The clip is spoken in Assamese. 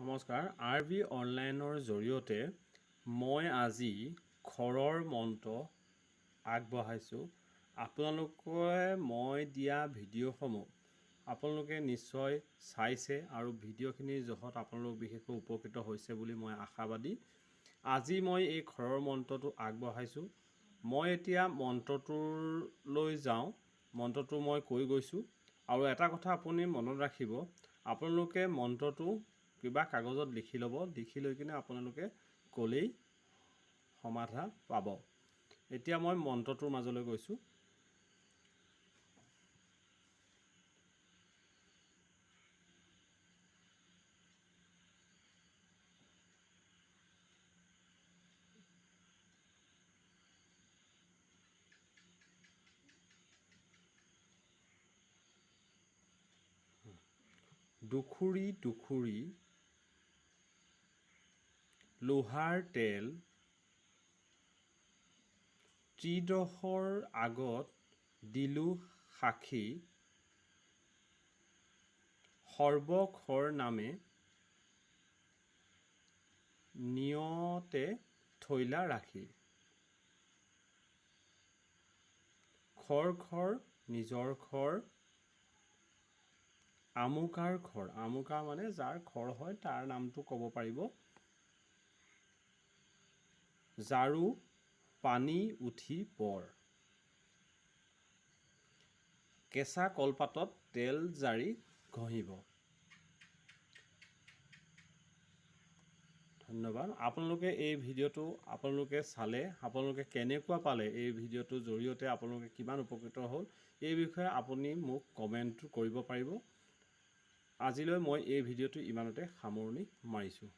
নমস্কাৰ, আৰ বি অনলাইনৰ জৰিয়তে মই আজি খৰৰ মন্ত্ৰ আগবঢ়াইছোঁ। আপোনালোকে মই দিয়া ভিডিঅ'সমূহ আপোনালোকে নিশ্চয় চাইছে আৰু ভিডিঅ'খিনিৰ জহত আপোনালোক বিশেষকৈ উপকৃত হৈছে বুলি মই আশাবাদী। আজি মই এই খৰৰ মন্ত্ৰটো আগবঢ়াইছোঁ। মই এতিয়া মন্ত্ৰটোলৈ যাওঁ। মন্ত্ৰটো মই কৈ গৈছোঁ আৰু এটা কথা আপুনি মনত ৰাখিব, আপোনালোকে মন্ত্ৰটো কিবা কাগজত লিখি ল'ব, লিখি লৈ কিনে আপোনালোকে ক'লেই সমাধান পাব। এতিয়া মই মন্ত্ৰটোৰ মাজলৈ গৈছোঁ। দুখুৰি দুখুৰি লোহাৰ তেল ত্ৰিদশৰ আগত দিলোঁ সাক্ষী, সৰ্বখৰ নামে নিয়তে থৈলা ৰাখি। খৰ খৰ নিজৰ খৰ, আমুকাৰ খৰ, আমুকা মানে যাৰ খৰ হয় তাৰ নামটো ক'ব পাৰিব। জাৰু পানী উঠি পৰ। কেঁচা কলপাতত তেল জাৰি ঘঁহিব। ধন্যবাদ। আপোনালোকে এই ভিডিঅ'টো আপোনালোকে চালে, আপোনালোকে কেনেকুৱা পালে, এই ভিডিঅ'টোৰ জৰিয়তে আপোনালোকে কিমান উপকৃত হ'ল এই বিষয়ে আপুনি মোক কমেণ্ট কৰিব পাৰিব। আজিলৈ মই এই ভিডিঅ'টো ইমানতে সামৰণি মাৰিছোঁ।